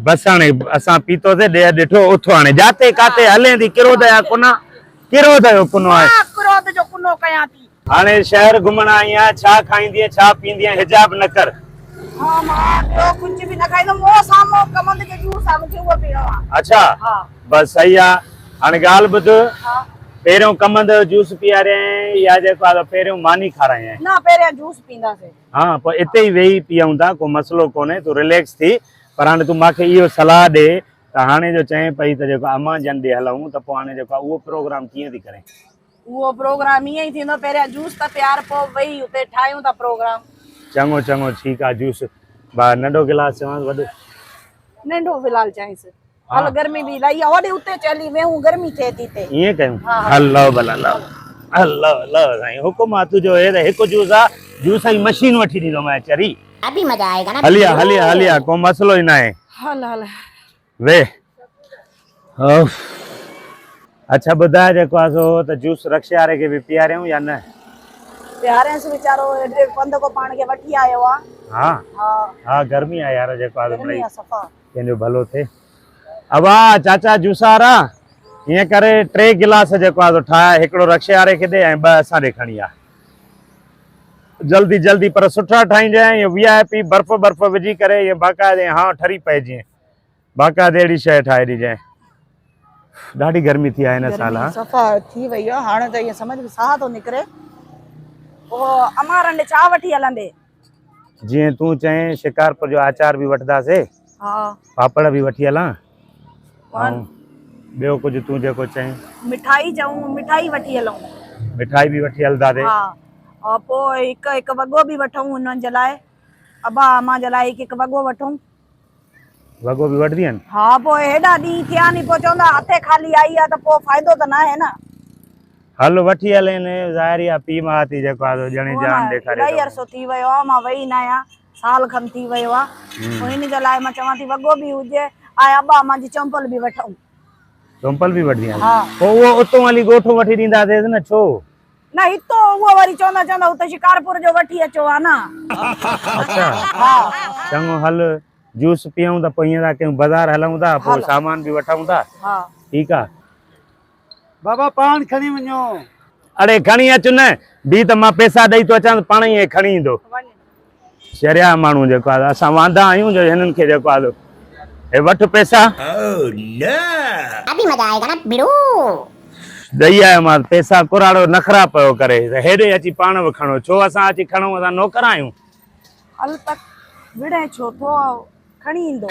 بس هاڻي اسان پيتوسي ڏيهه ڏٺو اٿو هاڻي جاتي ڪاتي هلين ٿي ڪروڌ جا ڪنا ڪروڌ جو ڪنو آهي. مان ڪروڌ جو ڪنو ڪيان ٿي. هاڻي شهر گهمڻ آئي آهيان ڇا کائيندينء ڇا پيئندينء حجاب نه ڪر. ها مان ٻيو ڪجهه به نه کائيندم اهو سامهون ڪمند جو جوس آهي مونکي اهو پيئڻو آهي. اڇا ها. بس صحيح آ هاڻي ڳالهه ٻڌ ها. پهريون ڪمند جو جوس پياريانء يا جيڪو آ پهريون ماني کارايانء. نه پهريان جوس پيئنداسين. ها پوء اتي ئي ويهي پيئون ٿا ڪو مسئلو ڪونهي تون رليڪس ٿي پر هاڻي تون مانکي اهو صلاح ڏي ته هاڻي جو چئين پئي ته جيڪو امان جن ڏي هلون ته پوء هاڻي جيڪو آهي اهو پروگرام ڪيئن ٿي ڪرين؟ اهو پروگرام ائين ئي ٿيندو پهريان جوس ته پيار پوء ويهي اتي ٺاهيون ٿا پروگرام. چڱو چڱو ٺيڪ آ جوس ڀاء ننڍو گلاس چوانس وڏو؟ ننڍو في الحال چئينس هل گرمي به الاهي آ هوڏي اتي چ هلي ويهون گرمي ٿئي ٿي هتي. ائين ڪيون هل لو ڀلا لو هل لو لو سائين حڪم آ تنهنجو هي ته هڪ جوس آ جوس جي مشين وٺي ڏيندومانء چري. ابي مزا آئيگا نا هلي آ هلي آ هلي آ ڪو مسئلو ئي ناهي. هل هل. ويھ. اوف. اڇا ٻڌاء جيڪو آ سو ته جوس رڪشي واري کي به پياريون يا نه؟ پيارينس ويچارو ايڏي پنڌ کان پاڻ کي وٺي آيو آ. ها ها. ها گرمي آ يار جيڪو آ سو گرمي آ صفا. ڪنهن جو ڀلو ٿئي. ابا چاچا جوس وارا ائين ڪري ٽي گلاس جيڪو آ سو ٺاهه هڪڙو رڪشي واري کي ڏي ۽ ٻه اسان ڏي کڻي آ. جلدي جلدي پر سٺا ٺاهينجانء ائين وي آء پي برف برف وجهي ڪري ائين باقاعدي هانء ٺري پئي جيئن باقاعدي اهڙي شيء ٺاهي ڏجانء. ڏاڍي گرمي ٿي آهي هن سال ها. گرمي صفا ٿي وئي آهي هاڻي ته ائين سمجهه ۾ ساهه ٿو نڪري. پوء امارن ڏي ڇا وٺي هلندي؟ جيئن تون چئين شڪارپور جو آچار به وٺنداسي. ها. پاپڙ به وٺي هلان. ۽ ٻيو ڪجهه تون جيڪو چئين. مٺائي چئون مٺائي وٺي هلون. مٺائي به وٺي هلنداسي. ها ۽ پوء هڪ هڪ وڳو به وٺون هنن جي لاء ابا امان جي لاء هڪ هڪ وڳو وٺون. وڳو به وٺندين؟ ها پوء هيڏا ڏينهن ٿيا ني پوء چوندا هٿي خالي آئي آ ته پوء فائدو ته ناهي نه. هل وٺي هلين ظاهر آ پيء ماء ٿي جيڪو آ سو ڄڻي جان ڏيکاري الاهي عرصو ٿي ويو آ مان وئي ناهيان سال کن ٿي ويو آ پوء ان جي لاء مان چوان ٿي وڳو به هجي ۽ ابا امان جي چمپل به وٺون. چمپل به وٺندين؟ ها. پوء اهو اتون هلي ڳوٺ وٺي ڏينداسيس نه ڇو؟ نه هتو اهو وري چوندا چوندا اتي شڪارپور جو وٺي اچو ها نه. اڇا ها. چڱو هل جوس پيئون ته پوء ائين ٿا ڪيون بازار هلون ٿا پوء هل. سامان به وٺون ٿا. ها. ٺيڪ آ. بابا پاڻ کڻي وڃو. اڙي کڻي اچ نه بيهه ته مان پئسا ڏئي ٿو اچان پاڻ ئي کڻي ايندو. وڃ. چريا ماڻهو جيڪو آ اسان واندا آهيون جو هنن کي جيڪو آ هي وٺ پئسا. ابي مزا آئيگا نا ڀڙو. ڏئي آيو مان پئسا ڪراڙو نخرا پيو ڪري هيڏي اچي پاڻ به کڻو ڇو اسان اچي کڻون اسان نوڪر آهيون. هل ته وڙهين ڇو ٿو کڻي ايندو.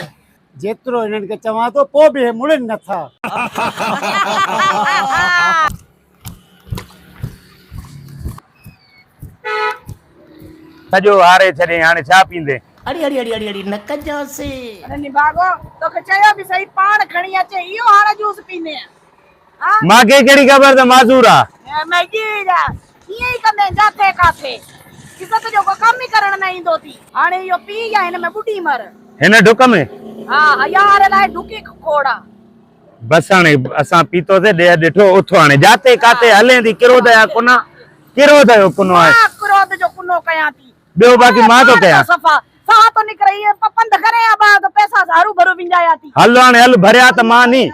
جيترو هنن کي چوان ٿو پوء به هي مڙن نه ٿا. سڄو هاري ڇڏيائين هاڻي ڇا پيندين. اڙي اڙي اڙي اڙي اڙي نه ڪجانسي. اڙي نڀاڳو توکي چيو به سهي پاڻ کڻي اچ اهو هاڻ جوس پيندين ها. مانکي ڪهڙي خبر ته معذور آ. مئي جا ائين ئي ڪندين جاٿي ڪاٿي عزت جو ڪو ڪم ئي ڪرڻ نه ايندو ٿي. هاڻي اهو پي يا هن ۾ ٻڏي مر. هن ڍڪ ۾. ها يار لاء ڍڪي کوڙ آ. بس هاڻي اسان پيتوسي ڏيهه ڏٺو اٿو هاڻي جاتي ڪاٿي هلين ٿي ڪروڌ جا ڪنا ڪروڌ جو ڪنو آهي. مان ڪروڌ جو ڪنو ڪيان ٿي. ٻيو باقي مان ٿو ڪيان. صفا ساهه ٿو نڪري ائين پنڌ ڪري ها ٻاهر ته پئسا هرو ڀرو وڃايا ٿي. هل هاڻي هل ڀريا ته مان ني.